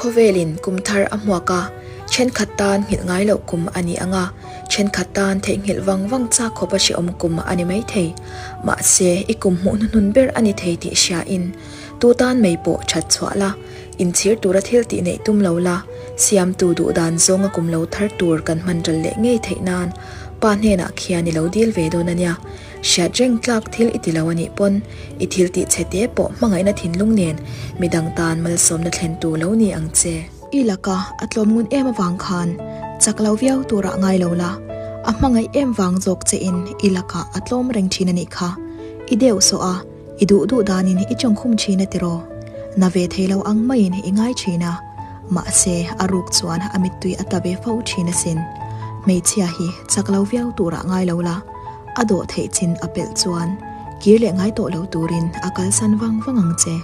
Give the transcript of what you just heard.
Khawvelin kum thar a hmuak a, thenkhat tan nghilh ngai loh kum a ni ang a, thenkhat tan theihnghilh vang vang chak khawp a hrehawm kum a ni maithei. Mahse, i kum hmuh hnuhnun ber a ni thei tih hriain tu tan mai pawh that chhuah la, inchhir tura thil tih neih tum lo la, siamtu duh dan zawnga kum lo thar tur kan hman ral leh ngei theih nan Pa hnenah khian i lo dil ve dawn a nia. Hriat reng tlak thil i ti lo a nih pawn i thil tih chhe te pawh hmangaihna thinlung nen midang tan malsawmna thlentu lo ni ang che. I laka a tlawm ngun em avang khan chak lo viau turah ngai lo la, a hmangaih em vang zawk che in i lakah a tlawm reng thin a nih kha. I deuh sawh a, i duh duh danin i chawngkhum thin a tiraw? Na ve thei lo ang maiin i ngai thin a, mahse a ruk chuan a mittui a tla ve fo thin asin. Hmeichhia hi chak lo viau turah ngai lo la. A dawh theih chin a pelh chuan kir leh ngai tawh lo turin a kalsan vang vang ang che.